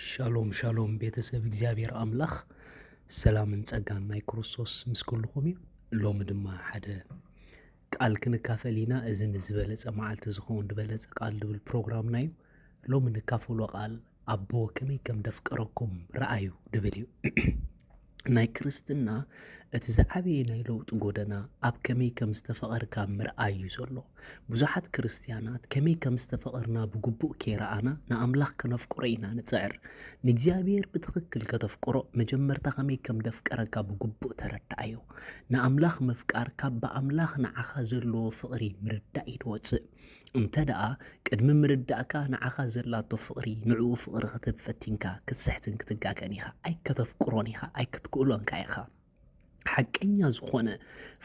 ሻሎም ሻሎም ቤተሰብ እግዚኣብሔር ኣምላኽ ሰላምን ጸጋን ናይ ክርስቶስ ምስ ኩልኹም እዩ። ሎሚ ድማ ሓደ ቃል ክንካፈል ኢና። እዚ ንዝበለጸ መዓልቲ ዝኸውን ዝበለጸ ቃል ድብል ፕሮግራምና እዩ። ሎሚ ንካፈሎ ቃል ኣቦ ከመይ ከም ደፍቀረኩም ረኣዩ ድብል እዩ። ናይ ክርስትና እቲ ዝዓበየ ናይ ለውጢ ጎደና ኣብ ከመይ ከም ዝተፈቐርካ ምርኣይ እዩ ዘሎ። ብዙሓት ክርስትያናት ከመይ ከም ዝተፈቐርና ብግቡእ ከይረኣና ንኣምላኽ ከነፍቅሮ ኢና ንጽዕር። ንእግዚኣብሔር ብትኽክል ከተፍቅሮ መጀመርታ ከመይ ከም ደፍቀረካ ብግቡእ ተረድኣዮ። ንኣምላኽ ምፍቃር ካብ ብኣምላኽ ንዓኻ ዘለዎ ፍቕሪ ምርዳእ እዩ ዝወጽእ። እንተ ደኣ ቅድሚ ምርዳእካ ንዓኻ ዘላቶ ፍቕሪ ንዕኡ ፍቕሪ ክትህብ ፈቲንካ ክትስሕትን ክትጋገን ኢኻ። ኣይከተፍቅሮን ኢኻ፣ ኣይክትክእሎንካ ኢኻ። ሓቀኛ ዝኾነ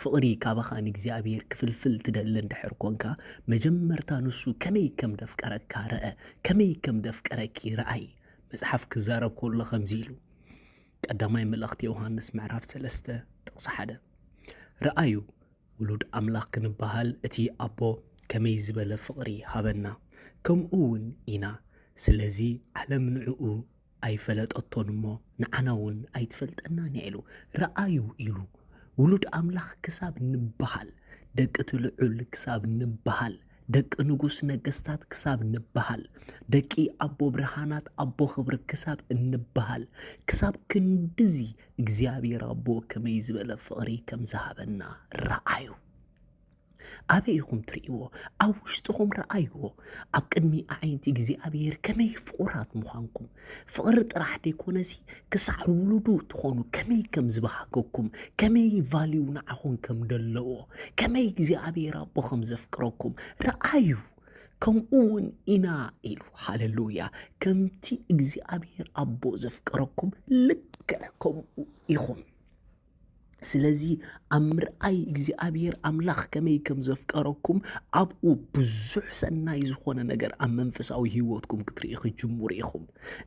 ፍቕሪ ካባኻ ንእግዚኣብሔር ክፍልፍል ትደሊ እንድሕር ኮንካ፣ መጀመርታ ንሱ ከመይ ከም ደፍቀረካ ርአ፣ ከመይ ከም ደፍቀረኪ ረኣይ። መጽሓፍ ክዛረብ ከሎ ከምዚ ኢሉ፣ ቀዳማይ መልእኽቲ ዮሃንስ ምዕራፍ ሰለስተ ጥቕሲ ሓደ፣ ረኣዩ፣ ውሉድ ኣምላኽ ክንበሃል እቲ ኣቦ ከመይ ዝበለ ፍቕሪ ሃበና፣ ከምኡ እውን ኢና። ስለዚ ዓለም ንዕኡ ኣይፈለጠቶን እሞ ንዓና እውን ኣይትፈልጠናን እያ ኢሉ። ረኣዩ ኢሉ። ውሉድ ኣምላኽ ክሳብ ንበሃል፣ ደቂ እቲ ልዑል ክሳብ ንበሃል፣ ደቂ ንጉስ ነገስታት ክሳብ ንበሃል፣ ደቂ ኣቦ ብርሃናት ኣቦ ክብሪ ክሳብ እንበሃል፣ ክሳብ ክንድዚ እግዚኣብሔር ኣቦ ከመይ ዝበለ ፍቕሪ ከም ዝሃበና ረኣዩ። ኣበይ ኢኹም ትርእይዎ? ኣብ ውሽጥኹም ረኣይዎ። ኣብ ቅድሚ ኣዒንቲ እግዚኣብሔር ከመይ ፍቑራት ምዃንኩም። ፍቕሪ ጥራሕ ደይኮነሲ፣ ክሳዕ ውሉዱ ትኾኑ ከመይ ከም ዝበሃገኩም፣ ከመይ ቫልዩ ንዓኹም ከም ደለዎ፣ ከመይ እግዚኣብሔር ኣቦ ከም ዘፍቅረኩም ረኣዩ። ከምኡ እውን ኢና ኢሉ። ሃሌሉያ። ከምቲ እግዚኣብሔር ኣቦ ዘፍቀረኩም ልክዕ ከምኡ ኢኹም። ስለዚ ኣብ ምርኣይ እግዚኣብሔር ኣምላኽ ከመይ ከም ዘፍቀረኩም ኣብኡ ብዙሕ ሰናይ ዝኾነ ነገር ኣብ መንፈሳዊ ህይወትኩም ክትርኢ ክትጅምሩ ኢኹም።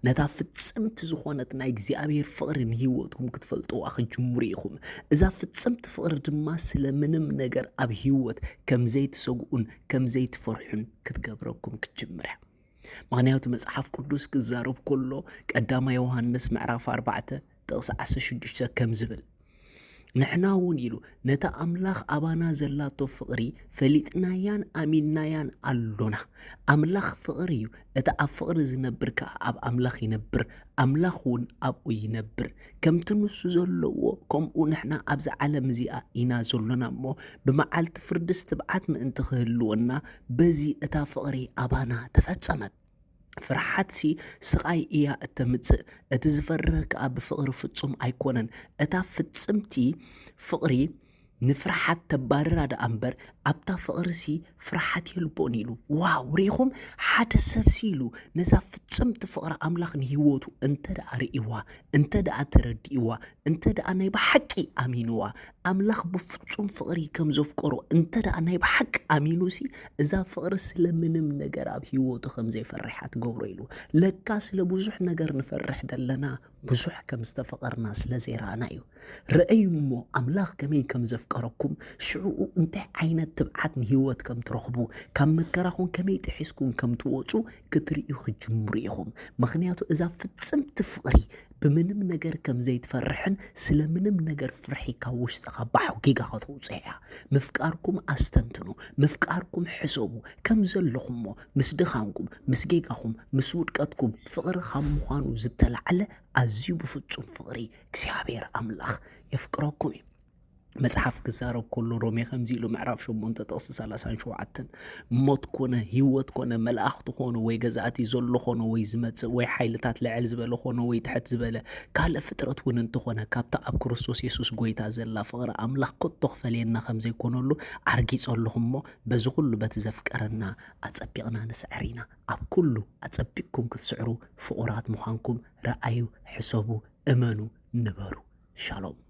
ነታ ፍጽምቲ ዝኾነት ናይ እግዚኣብሔር ፍቕሪ ንህይወትኩም ክትፈልጥዋ ክትጅምሩ ኢኹም። እዛ ፍጽምቲ ፍቕሪ ድማ ስለ ምንም ነገር ኣብ ህይወት ከም ዘይትሰግኡን ከም ዘይትፈርሑን ክትገብረኩም ክትጅምር እያ። ምኽንያቱ መጽሓፍ ቅዱስ ክዛረብ ከሎ ቀዳማይ ዮሃንስ ምዕራፍ ኣርባዕተ ጥቕሲ ዓሰርተ ሽዱሽተ ከም ዝብል፣ ንሕና እውን ኢሉ ነታ ኣምላኽ ኣባና ዘላቶ ፍቕሪ ፈሊጥናያን ኣሚንናያን ኣሎና። ኣምላኽ ፍቕሪ እዩ። እቲ ኣብ ፍቕሪ ዝነብር ከኣ ኣብ ኣምላኽ ይነብር፣ ኣምላኽ እውን ኣብኡ ይነብር። ከምቲ ንሱ ዘለዎ ከምኡ ንሕና ኣብዛ ዓለም እዚኣ ኢና ዘሎና እሞ፣ ብመዓልቲ ፍርድስ ትብዓት ምእንቲ ክህልወና በዚ እታ ፍቕሪ ኣባና ተፈጸመት። ፍርሓትሲ ስቓይ እያ እተምጽእ፣ እቲ ዝፈርህ ከኣ ብፍቕሪ ፍጹም ኣይኮነን። እታ ፍጽምቲ ፍቕሪ ንፍርሓት ተባርራ ደኣ እምበር፣ ኣብታ ፍቕርሲ ፍርሓት የልቦን ኢሉ። ዋው! ሪኢኹም? ሓደ ሰብሲ ኢሉ ነዛ ፍጽምቲ ፍቕሪ ኣምላኽ ንህይወቱ እንተ ደኣ ርእይዋ፣ እንተ ደኣ ተረዲእዋ፣ እንተ ደኣ ናይ ብሓቂ ኣሚንዋ፣ ኣምላኽ ብፍጹም ፍቕሪ ከም ዘፍቀሮ እንተ ደኣ ናይ ብሓቂ ኣሚኑሲ፣ እዛ ፍቕሪ ስለ ምንም ነገር ኣብ ህይወቱ ከም ዘይፈርሕ እያ ትገብሮ ኢሉ። ለካ ስለ ብዙሕ ነገር ንፈርሕ ደለና፣ ብዙሕ ከም ዝተፈቐርና ስለ ዘይረኣና እዩ። ረኣዩ እሞ ኣምላኽ ከመይ ከም ዘፍቀረኩም፣ ሽዕኡ እንታይ ዓይነት ትብዓት ንህይወት ከም ትረኽቡ፣ ካብ መከራኹም ከመይ ጥሒስኩም ከም ትወጹ ክትርእዩ ክትጅምሩ ኢኹም። ምኽንያቱ እዛ ፍጽምቲ ፍቕሪ ብምንም ነገር ከም ዘይትፈርሕን ስለ ምንም ነገር ፍርሒ ካብ ውሽጥኻ ባሕጒጋ ከተውጽእ እያ። ምፍቃርኩም ኣስተንትኑ፣ ምፍቃርኩም ሕሰቡ። ከም ዘለኹሞ ምስ ድኻምኩም፣ ምስ ጌጋኹም፣ ምስ ውድቀትኩም ፍቕሪ ካብ ምዃኑ ዝተላዕለ ኣዝዩ ብፍጹም ፍቕሪ እግዚኣብሔር ኣምላኽ የፍቅረኩም እዩ። መጽሓፍ ክዛረብ ከሎ ሮሜ ከምዚ ኢሉ ምዕራፍ ሸሞንተ ጥቕሲ ሰላሳን ሸውዓተን፣ ሞት ኮነ ህይወት ኮነ መላእኽቲ ኮኑ ወይ ገዛእቲ ዘሎ ኮነ ወይ ዝመጽእ ወይ ሓይልታት ልዕል ዝበለ ኮነ ወይ ትሕት ዝበለ ካልእ ፍጥረት እውን እንተኾነ ካብታ ኣብ ክርስቶስ የሱስ ጐይታ ዘላ ፍቕሪ ኣምላኽ ከቶ ክፈልየና ከም ዘይኮነሉ ኣርጊጸ ኣለኹ እሞ በዚ ኩሉ በቲ ዘፍቀረና ኣጸቢቕና ንስዕር ኢና። ኣብ ኩሉ ኣጸቢቕኩም ክትስዕሩ ፍቑራት ምዃንኩም ረኣዩ፣ ሕሰቡ፣ እመኑ፣ ንበሩ። ሻሎም።